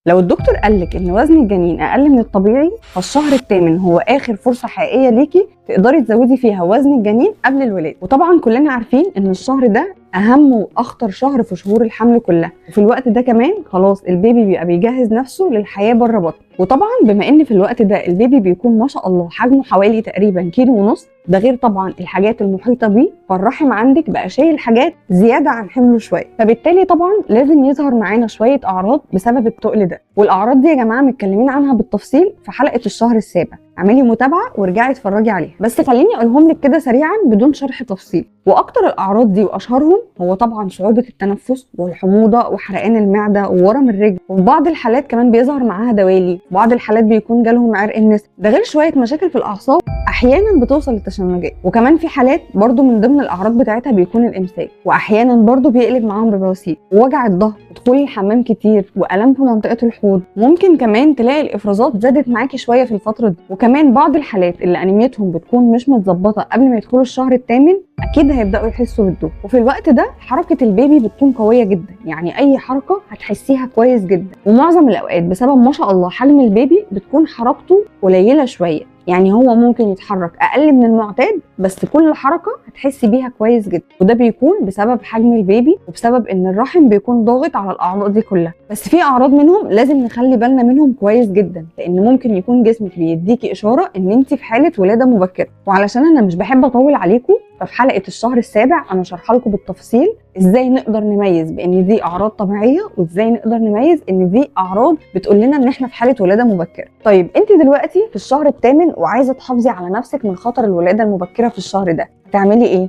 لو الدكتور قالك ان وزن الجنين اقل من الطبيعي، فالشهر الثامن هو اخر فرصة حقيقية ليكي تقدري تزودي فيها وزن الجنين قبل الولادة. وطبعا كلنا عارفين ان الشهر ده اهم واخطر شهر في شهور الحمل كلها، وفي الوقت ده كمان خلاص ال baby بيبقى بيجهز نفسه للحياة بره بطنه. وطبعا بما ان في الوقت ده ال baby بيكون ما شاء الله حجمه حوالي تقريبا 1.5 كيلو، ده غير طبعا الحاجات المحيطة بيه، فالرحم عندك بقى شايل حاجات زيادة عن حمله شوية، فبالتالي طبعا لازم يظهر معانا شوية اعراض بسبب التقل ده. والاعراض دي يا جماعة متكلمين عنها بالتفصيل في حلقة الشهر السابع، اعملي متابعه وارجعي اتفرجي عليها، بس خليني اقولهم لك كده سريعا بدون شرح تفصيل. واكتر الاعراض دي واشهرهم هو طبعا صعوبة التنفس والحموضه وحرقان المعدة وورم الرجل، وفي بعض الحالات كمان بيظهر معاها دوالي، بعض الحالات بيكون جالهم عرق النسا، ده غير شوية مشاكل في الاعصاب احيانا بتوصل للتشنجات. وكمان في حالات برضو من ضمن الاعراض بتاعتها بيكون الامساك، واحيانا برضو بيقلب معاهم ببواسير ووجع الظهر ودخول الحمام كتير والام في منطقة الحوض. ممكن كمان تلاقي الافرازات زادت معاكي شوية في الفترة دي. وكمان بعض الحالات اللي انيميتهم بتكون مش متظبطه قبل ما يدخلوا الشهر الثامن اكيد هيبداوا يحسوا بالدوخه. وفي الوقت ده حركة ال baby بتكون قوية جدا، يعني اي حركة هتحسيها كويس جدا، ومعظم الاوقات بسبب ما شاء الله حجم ال baby بتكون حركته قليله شوية، يعني هو ممكن يتحرك اقل من المعتاد بس كل حركة هتحسي بيها كويس جدا، وده بيكون بسبب حجم ال baby وبسبب ان الرحم بيكون ضاغط على الاعضاء دي كلها. بس في اعراض منهم لازم نخلي بالنا منهم كويس جدا، لان ممكن يكون جسمك بيديكي اشارة ان انت في حاله ولاده مبكرة. وعلشان انا مش بحب اطول عليكم، ففي حلقة الشهر السابع انا شارحه لكم بالتفصيل ازاي نقدر نميز بان دي اعراض طبيعية وازاي نقدر نميز ان دي اعراض بتقول لنا ان احنا في حاله ولاده مبكرة. طيب انت دلوقتي في الشهر الثامن وعايزه تحافظي على نفسك من خطر الولادة المبكرة في الشهر ده، هتعملي ايه؟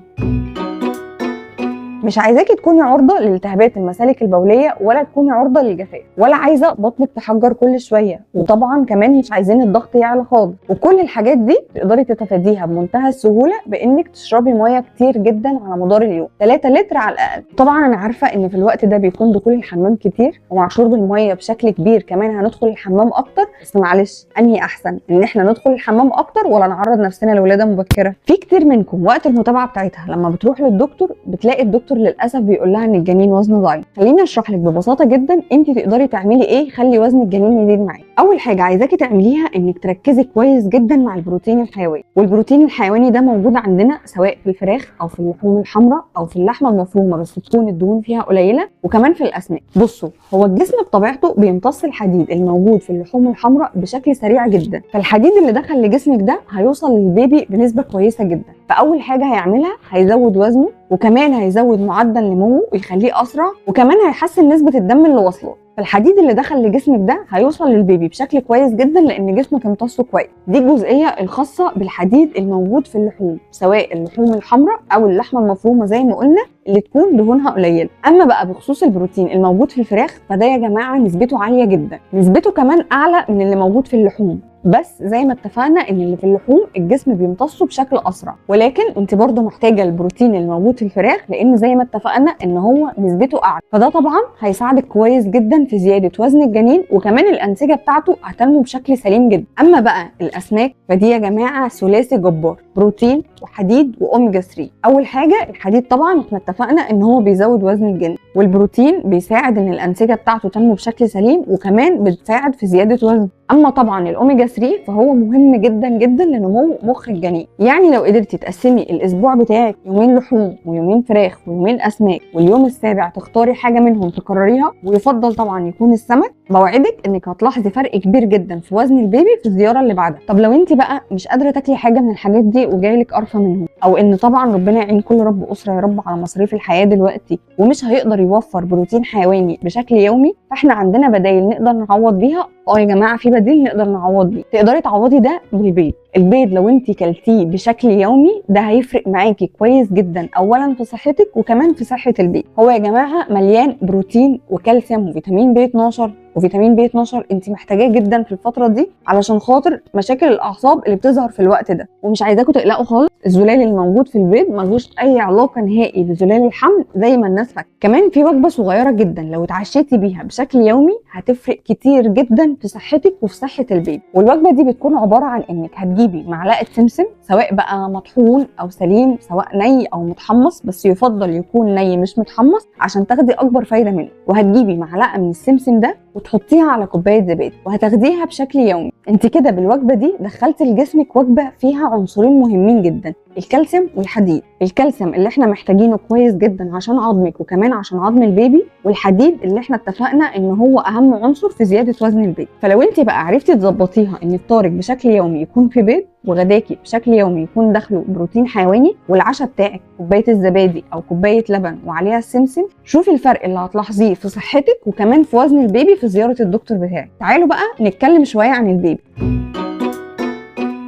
مش عايزاكي تكوني عرضه لالتهابات المسالك البوليه، ولا تكوني عرضه للجفاف، ولا عايزه بطنك تحجر كل شوية، وطبعا كمان مش عايزين الضغط يعلى خالص. وكل الحاجات دي تقدري تتفاديها بمنتهى السهولة بانك تشربي مية كتير جدا على مدار اليوم، 3 لتر على الاقل. طبعا انا عارفه ان في الوقت ده بيكون دخول الحمام كتير، ومع شرب المية بشكل كبير كمان هندخل الحمام اكتر، بس معلش انهي احسن، ان احنا ندخل الحمام اكتر ولا نعرض نفسنا لولاده مبكرة؟ في كتير منكم وقت المتابعة بتاعتها لما بتروح للدكتور بتلاقي الدكتور للاسف بيقول لها ان الجنين وزنه ضعيف. خليني اشرح لك ببساطة جدا انت تقدري تعملي ايه خلي وزن الجنين يزيد معاكي. اول حاجة عايزاكي تعمليها انك تركزي كويس جدا مع البروتين الحيواني، والبروتين الحيواني ده موجود عندنا سواء في الفراخ او في اللحوم الحمراء او في اللحمة المفرومه بس تكون الدهون فيها قليله، وكمان في الاسماك. بصوا، هو الجسم بطبيعته بيمتص الحديد الموجود في اللحوم الحمراء بشكل سريع جدا، فالحديد اللي دخل لجسمك ده هيوصل للبيبي بنسبة كويسة جدا. فاول حاجة هيعملها هيزود وزنه، وكمان هيزود معدل نموه ويخليه اسرع، وكمان هيحسن نسبه الدم اللي واصله. فالحديد اللي دخل لجسمك ده هيوصل للبيبي بشكل كويس جدا لان جسمك امتصه كويس. دي الجزئية الخاصة بالحديد الموجود في اللحوم، سواء اللحوم الحمراء او اللحمة المفرومه زي ما قلنا اللي تكون دهونها قليله. اما بقى بخصوص البروتين الموجود في الفراخ فده يا جماعة نسبته عالية جدا، نسبته كمان اعلى من اللي موجود في اللحوم، بس زي ما اتفقنا ان اللي في اللحوم الجسم بيمتصه بشكل اسرع، ولكن انت برضو محتاجه البروتين الموجود في الفراخ لان زي ما اتفقنا ان هو نسبته اعلى، فده طبعا هيساعدك كويس جدا في زيادة وزن الجنين، وكمان الانسجة بتاعته هتنمو بشكل سليم جدا. اما بقى الاسماك فدي يا جماعة ثلاثي جبار، بروتين وحديد واوميجا 3. اول حاجة الحديد طبعا احنا اتفقنا ان هو بيزود وزن الجنين، والبروتين بيساعد ان الانسجة بتاعته تنمو بشكل سليم، وكمان بتساعد في زيادة وزنه. اما طبعا الاوميجا 3 فهو مهم جدا جدا لنمو مخ الجنين، يعني لو قدرتي تقسمي الاسبوع بتاعك يومين لحوم ويومين فراخ ويومين اسماك، واليوم السابع تختاري حاجة منهم تكرريها، ويفضل طبعا يكون السمك، بوعدك انك هتلاحظي فرق كبير جدا في وزن البيبي في الزيارة اللي بعدها. طب لو انت بقى مش قادرة تاكلي حاجة من الحاجات دي وجايلك قرفه منهم، او ان طبعا ربنا يعين كل رب اسره يا رب على مصاريف الحياة دلوقتي ومش هيقدر يوفر بروتين حيواني بشكل يومي، فاحنا عندنا بدايل نقدر نعوض بيها. يا جماعة في بديل نقدر نعوض بيه، تقدري تعوضي ده بالبيض. البيض لو انت كلتيه بشكل يومي ده هيفرق معاكي كويس جدا، اولا في صحتك وكمان في صحة البيض. هو يا جماعة مليان بروتين وكالسيوم وفيتامين بي 12، وفيتامين بي 12 انت محتاجاه جدا في الفترة دي علشان خاطر مشاكل الاعصاب اللي بتظهر في الوقت ده. ومش عايزاكم تقلقوا خالص، الزلال الموجود في البيض ملهوش اي علاقة نهائي بزلال الحمل زي ما الناس فاكره. كمان في وجبة صغيرة جدا لو اتعشيتي بيها بشكل يومي هتفرق كتير جدا في صحتك وفي صحة البيبي. والوجبه دي بتكون عبارة عن انك هتجيبي هتجيبي معلقه سمسم، سواء بقى مطحون او سليم، سواء ني او متحمص، بس يفضل يكون ني مش متحمص عشان تاخدي اكبر فايده منه. وهتجيبي معلقه من السمسم ده وتحطيها على كوباية زبادي، وهتاخديها بشكل يومي. انت كده بالوجبه دي دخلتي لجسمك وجبة فيها عنصرين مهمين جدا، الكالسيوم والحديد. الكالسيوم اللي احنا محتاجينه كويس جدا عشان عظمك وكمان عشان عظم البيبي، والحديد اللي احنا اتفقنا ان هو اهم عنصر في زيادة وزن البيبي. فلو انت بقى عرفتي تظبطيها ان فطارك بشكل يومي يكون في بيض، وغداكي بشكل يومي يكون داخله بروتين حيواني، والعشاء بتاعك كوباية الزبادي او كوباية لبن وعليها السمسم، شوفي الفرق اللي هتلاحظيه في صحتك وكمان في وزن البيبي في زيارة الدكتور بتاعك. تعالوا بقى نتكلم شوية عن البيبي.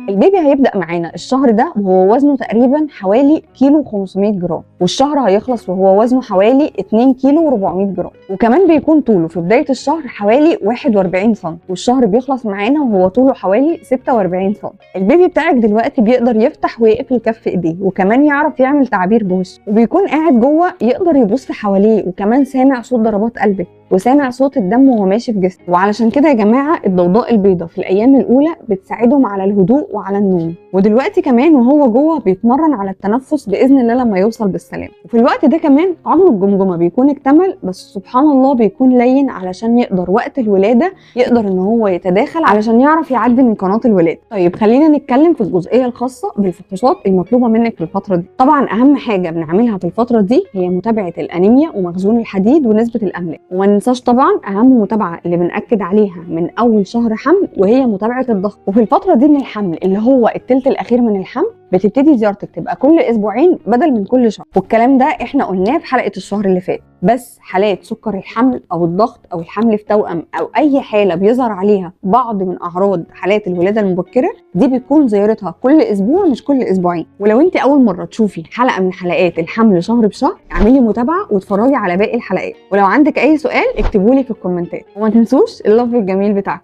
البيبي هيبدأ معانا الشهر ده وهو وزنه تقريبا حوالي كيلو 500 جرام، والشهر هيخلص وهو وزنه حوالي 2 كيلو 400 جرام، وكمان بيكون طوله في بداية الشهر حوالي 41 سم، والشهر بيخلص معانا وهو طوله حوالي 46 سم. البيبي بتاعك دلوقتي بيقدر يفتح ويقفل كف ايديه، وكمان يعرف يعمل تعبير بوشه، وبيكون قاعد جوه يقدر يبص حواليه، وكمان سامع صوت ضربات قلبك وسامع صوت الدم وهو ماشي في جسمه. وعلشان كده يا جماعة الضوضاء البيضاء في الايام الاولى بتساعدهم على الهدوء وعلى النوم. ودلوقتي كمان وهو جوه بيتمرن على التنفس باذن الله لما يوصل بالسلام. وفي الوقت ده كمان عظم الجمجمة بيكون اكتمل، بس سبحان الله بيكون لين علشان يقدر وقت الولادة يقدر ان هو يتداخل علشان يعرف يعدي من قناة الولادة. طيب خلينا نتكلم في الجزئية الخاصة بالفحوصات المطلوبة منك في الفترة دي. طبعا اهم حاجة بنعملها في الفترة دي هي متابعه الانيميا ومخزون الحديد ونسبه الاملاح، وما ننساش طبعا اهم متابعه اللي بنأكد عليها من اول شهر حمل وهي متابعه الضغط. وفي الفترة دي من الحمل اللي هو الثلث الاخير من الحمل بتبتدي زيارتك تبقى كل اسبوعين بدل من كل شهر، والكلام ده احنا قلناه في حلقة الشهر اللي فات. بس حالات سكر الحمل او الضغط او الحمل في توأم او اي حاله بيظهر عليها بعض من اعراض حالات الولادة المبكرة دي بتكون زيارتها كل اسبوع مش كل اسبوعين. ولو انت اول مرة تشوفي حلقة من حلقات الحمل شهر بشهر اعملي متابعه واتفرجي على باقي الحلقات. ولو عندك اي سؤال اكتبولي في الكومنتات، وما تنسوش ال love الجميل بتاعكم.